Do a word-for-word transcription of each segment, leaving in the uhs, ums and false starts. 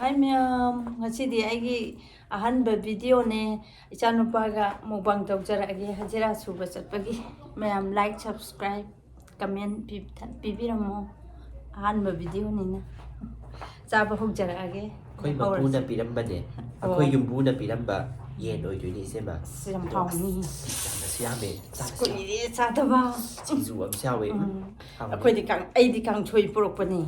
ꯍꯥꯏ ꯃꯌꯥꯝ, ꯉꯁꯤꯗꯤ ꯑꯩꯒꯤ ꯑꯍꯥꯟꯕ ꯚꯤꯗꯤꯑꯣꯅꯦ꯫ ꯏꯆꯥꯅꯨꯄꯥꯒ ꯃꯨꯛꯕꯥꯡ ꯇꯧꯖꯔꯛꯑꯒꯦ, ꯍꯖꯤꯔꯥ ꯁꯨꯕ ꯆꯠꯄꯒꯤ꯫ ꯃꯌꯥꯝ like, subscribe, comment ꯄꯤ-, ꯄꯤꯕꯤꯔꯝꯃꯣ꯫ ꯑꯍꯥꯟꯕ ꯚꯤꯗꯤꯑꯣꯅꯤꯅ꯫ ꯆꯥꯕ ꯍꯧꯖꯔꯛꯑꯒꯦ꯫ ꯑꯩꯈꯣꯏ ꯃꯄꯨꯅ ꯍꯧꯔꯁꯤ꯫ ꯄꯤꯔꯝꯕꯅꯦ꯫ ꯑꯣ꯫ ꯑꯩꯈꯣꯏ ꯌꯨꯝꯕꯨꯅ ꯄꯤꯔꯝꯕ ꯌꯦꯟ ꯑꯣꯏꯗꯣꯏꯅꯦ, ꯏꯆꯦꯃ꯫ ꯑꯁ, ꯌꯥꯝ ꯑꯗꯣ ꯍꯥꯎꯅꯤ꯫ ꯑꯁ, ꯌꯥꯝꯅꯁꯨ ꯌꯥꯝꯃꯦ꯫ ꯆꯥꯅꯁꯤ ꯌꯥꯝ-, ꯀꯨꯏꯔꯦ ꯆꯥꯗꯕ꯫ ꯁꯤꯡꯖꯨ ꯑꯃꯁꯨ ꯌꯥꯎꯋꯦ꯫ ꯎꯝ꯫ ꯍꯥꯎꯅꯤ꯫ ꯑꯩꯈꯣꯏꯗꯤ ꯀꯥꯡ-, ꯑꯩꯗꯤ ꯀꯥꯡꯁꯣꯏ ꯄꯨꯔꯛꯄꯅꯦ꯫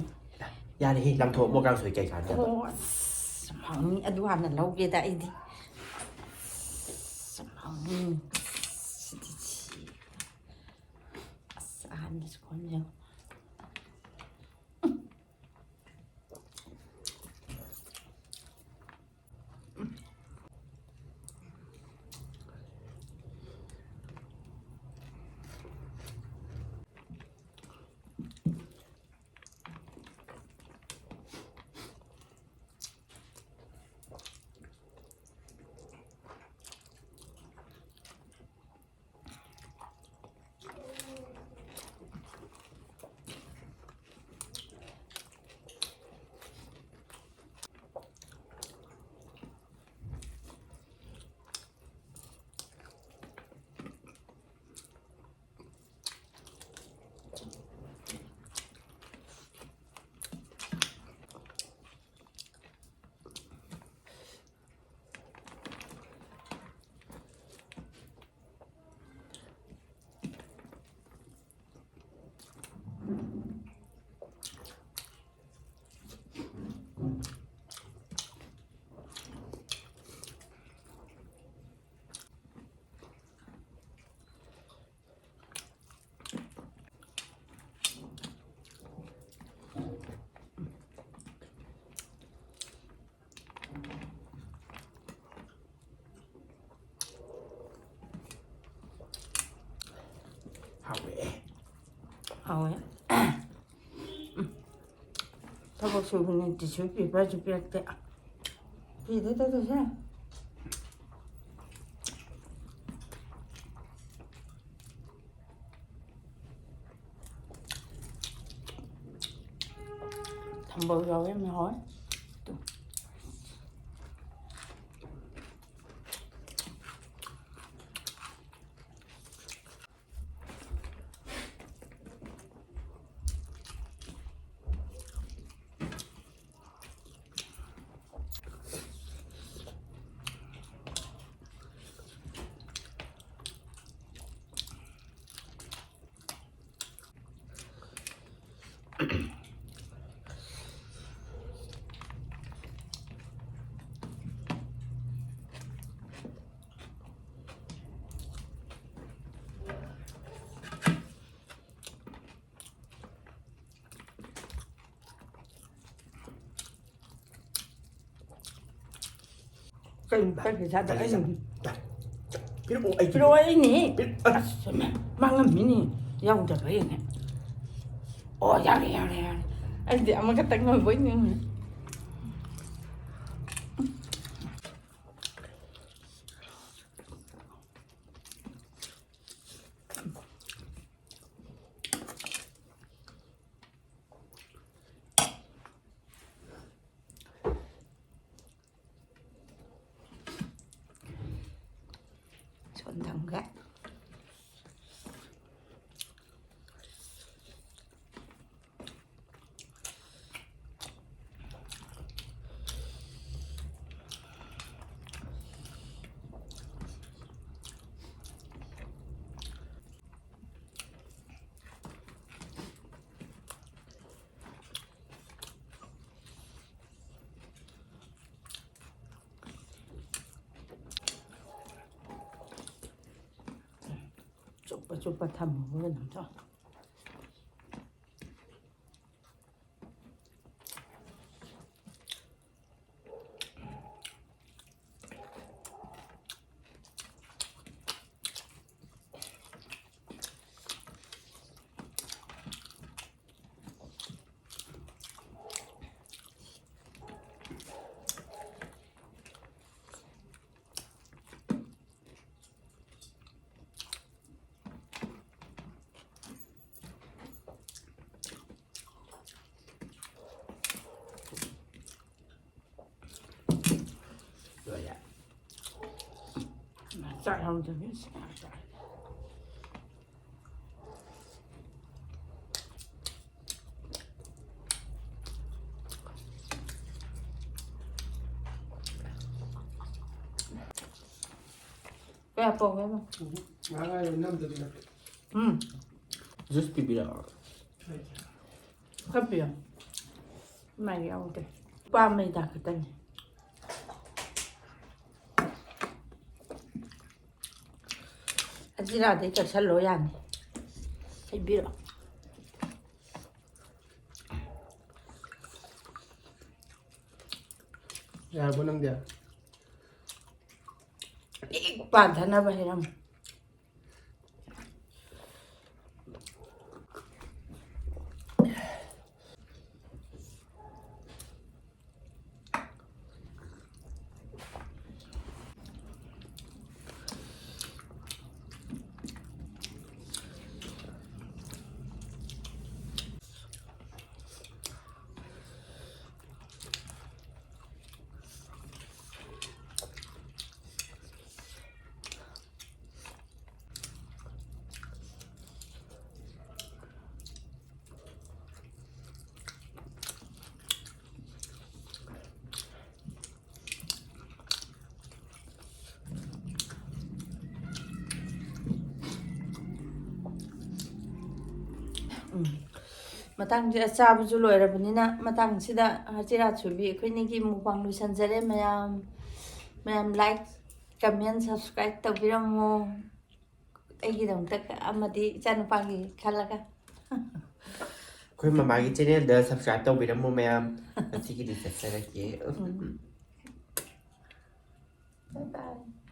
ꯌꯥꯔꯦꯍꯦ, ꯂꯪꯊꯣꯛꯑꯝꯃꯣ ꯀꯥꯡꯁꯣꯏ ꯀꯩꯀꯥꯅꯣ꯫ ꯑꯣ, ꯑꯁ, ꯌꯥꯝ ꯍꯥꯎꯅꯤ꯫ ꯑꯗꯨ ꯍꯥꯟꯅ ꯂꯧꯒꯦꯗ ꯑꯩꯗꯤ꯫ ꯑꯁ, ꯌꯥꯝ ꯍꯥꯎꯅꯤ꯫ ꯑꯁ, ꯁꯤꯗꯤ ꯁꯤ꯫ ꯑꯁ, ꯑꯍꯥꯟꯕꯁꯨ ꯈꯣꯝꯖꯧ꯫ ꯍꯥꯎꯋꯦ꯫ ꯍꯥꯎꯋꯦ꯫ ꯎꯝ꯫ ꯊꯕꯛ ꯁꯨꯕꯅꯤ, tissue paperꯁꯨ ꯄꯤꯔꯛꯇꯦ꯫ ꯐꯤꯗ ꯇꯧꯗꯣꯏꯁꯦ꯫ ꯊꯝꯕꯧ ꯌꯥꯎꯋꯦ, ꯌꯥꯝ ꯍꯥꯎꯋꯦ꯫ ꯇꯨ꯫ ꯀꯩꯅꯣ ꯄꯥꯏꯈ꯭ꯔꯤ ꯆꯥꯗ ꯑꯩꯅ ꯄꯤꯔꯛꯑꯣ, ꯑꯩ ꯄꯤꯔꯛꯑꯣ, ꯑꯩꯅꯦ꯫ ꯄꯤꯔꯛ-, ꯑꯁ꯫ ꯑꯁ, ꯃꯥ ꯉꯝꯃꯤꯅꯦ꯫ ꯌꯥꯎꯗꯕ ꯌꯦꯡꯉꯦ꯫ ꯑꯣ, ꯌꯥꯔꯦ, ꯌꯥꯔꯦ, ꯌꯥꯔꯦ꯫ ꯑꯩꯗꯤ ꯑꯃꯈꯛꯇꯪ ꯑꯣꯏꯕꯣꯏ ꯅꯤꯡꯉꯤ꯫ ꯁꯣꯟ ꯊꯝꯒꯦ꯫ ꯆꯨꯞꯄ ꯆꯨꯞꯄ ꯊꯝꯃꯒ ꯑꯗꯨꯝ ꯆꯥꯎ꯫ ꯂꯣꯏꯔꯦ꯫ ꯆꯥꯛ ꯌꯥꯎꯗꯕꯤ ꯁꯤꯡꯍꯥꯔ ꯆꯥꯔꯦ꯫ ꯀꯌꯥ ꯄꯣꯛꯑꯦꯕ? ꯉꯥ ꯅꯝꯗꯕꯤꯗ꯫ ꯎꯝ꯫ ꯖꯨꯁ ꯄꯤꯕꯤꯔꯛꯑꯣ꯫ ꯈꯔ ꯄꯤꯌꯣ꯫ ꯃꯥꯏ ꯌꯥꯎꯗꯦ꯫ ꯂꯨꯄꯥ ꯑꯃꯒꯤ ꯍꯤꯗꯥꯛ ꯈꯛꯇꯅꯤ꯫ ꯑꯖꯤꯔꯥꯗꯩ ꯆꯠꯁꯜꯂꯣ ꯌꯥꯅꯤ꯫ ꯍꯩꯕꯤꯔꯛꯑꯣ꯫ ꯌꯥꯔꯕꯣ ꯅꯪꯗꯤ? ꯄꯥꯟꯊꯅꯕ ꯍꯩꯔꯝꯃꯨ꯫ ꯎꯝ꯫ ꯃꯇꯥꯡꯁꯤꯗ ꯆꯥꯕꯁꯨ ꯂꯣꯏꯔꯕꯅꯤꯅ, ꯃꯇꯥꯡꯁꯤꯗ ꯍꯆꯤꯔꯥ ꯁꯨꯕꯤ ꯑꯩꯈꯣꯏꯅꯤꯒꯤ mukbang ꯂꯣꯏꯁꯤꯟꯖꯔꯦ꯫ ꯃꯌꯥꯝ, ꯃꯌꯥꯝ like, comment, subscribe ꯇꯧꯕꯤꯔꯝꯃꯣ꯫ ꯑꯩꯒꯤꯗꯃꯛꯇ ꯑꯃꯗꯤ ꯏꯆꯥꯅꯨꯄꯥꯒꯤ ꯈꯜꯂꯒ꯫ ꯑꯩꯈꯣꯏ ꯃꯃꯥꯒꯤ channelꯗ subscribe ꯇꯧꯕꯤꯔꯝꯃꯣ ꯃꯌꯥꯝ꯫ ꯉꯁꯤꯒꯤꯗꯤ ꯆꯠꯆꯔꯒꯦ꯫ ꯎꯝ꯫ Bye bye꯫